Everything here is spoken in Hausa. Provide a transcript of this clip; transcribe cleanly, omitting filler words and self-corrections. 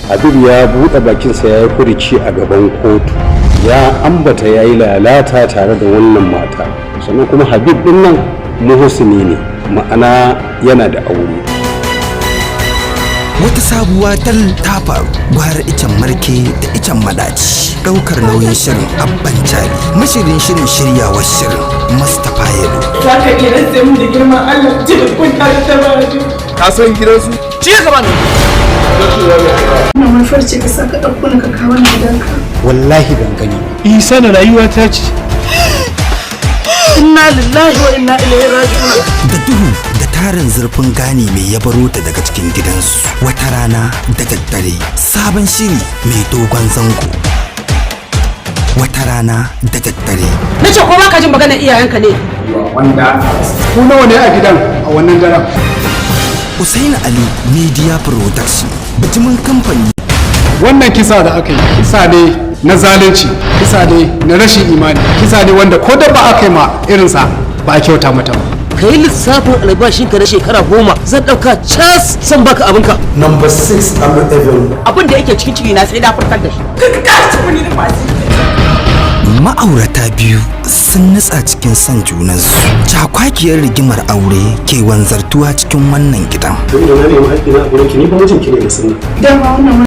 Habib ya buɗe bakinsa ya yi furuci a gaban kotu, ya ambata ya yi lalata tare da wannan mata. Sannan kuma Habib ɗin nan muhusini ne, ma'ana yana da aure. Wata sabuwa tal ta faru, gwara icen marke da icen madaci. Ɗaukar nauyin shirin, Abban Cali. Mashirin shirin, shiryawar shirin, Mustapha Yalo. Za ka iya rantse mu da girman Allah jinin kun ta ta ba? Ka san gidansu? Ci gaba ne. Wannan manufar ce ka sa ka ɗauko ni ka kawo ni gidanka? Wallahi ban gani ba. Isa na rayuwa ta ce. Inna lillahi wa inna ilaihi raji'un. Da duhu da tarin zurfin gane mai ya baro ta daga cikin gidansu wata rana da daddare. Sabon shiri mai dogon zango, Wata Rana da Daddare. Na ce ko baka jin maganar iyayenka ne? Wanda ku nawa ne a gidan a wannan daren? Usaini Ali Media Production, bijimin kamfani. Wannan kisa da aka yi, kisa ne na zalunci, kisa ne na rashin imani, kisa ne wanda ko da ba aka yi ma irinsa ba a kyauta mata ba. Ka yi lissafin albashinka na shekara 10, zan ɗauka cas, zan baka abinka. Number 6 Amu Avenue. Abin da yake cikin ciki na sai na furtar da shi. Ka ka ci muni da masu. Ma'aurata biyu sun nutsa cikin son junansu, cakwakiyar rigimar aure ke wanzartuwa cikin wannan gidan. Don ina nemi haƙƙina a gurin ki, ni ba mijinki ne musulmi. Dama wannan